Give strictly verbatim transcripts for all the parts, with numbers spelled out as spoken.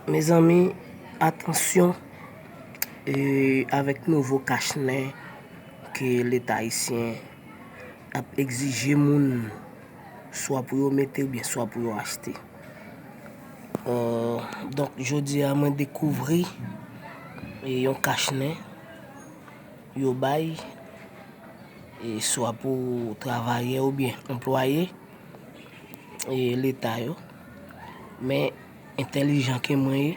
Mezanmi, atansyon, e, avèk nouvo kach nen ke Leta ayisyen ap egzije moun, swa pou yo mete oubyen swa pou yo achte. Euh, donk, jodi a, mwen dekouvri, e, yon kach nen yo bay, e, swa pou travayè oubyen anplwaye, e, Leta yo. Men, entèlijan ke mwen ye,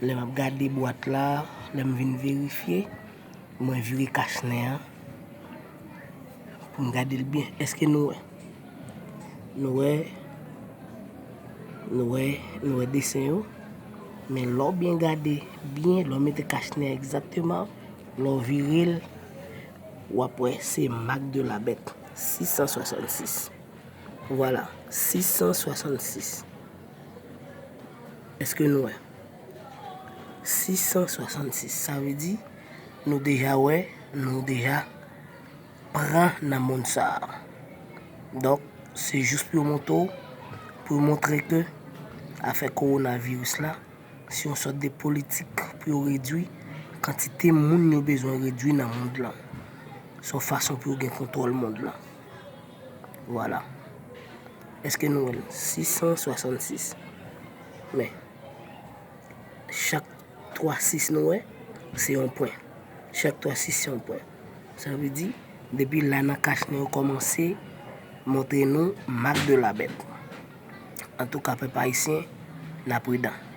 lè m ap gade bwat la, lè m vin verifye, mwen vire kach nen an pou m gade l byen. Èske nou wè? Nou wè, nou wè, nou wè desen yo. Men lè w byen gade byen, lè w mete kach nen an egzakteman, lè w vire l, w ap wè se marque de la bête, sis san swasannsis. Vwala, sis san swasannsis. Èske nou wè? Sis san swasannsis. Sa vle di, nou deja wè, nou deja pran nan mond sa a. Donk, se jis pou yo montre w, pou yo montre ke afè kowonaviris la, se yon sòt de politik pou yo redui kantite moun yo bezwen redui nan mond lan. Se yon fason pou yo gen kontwòl mond lan. Vwala. Èske nou wè l? Sis san swasannsis. Men, chak twa sis nou wè, se yon pwen. Chak twa sis se yon pwen. Sa vle di, depi la nan kach nen yo kòmanse montre nou marque de la bête. Antouka, pèp ayisyen, n a pridan.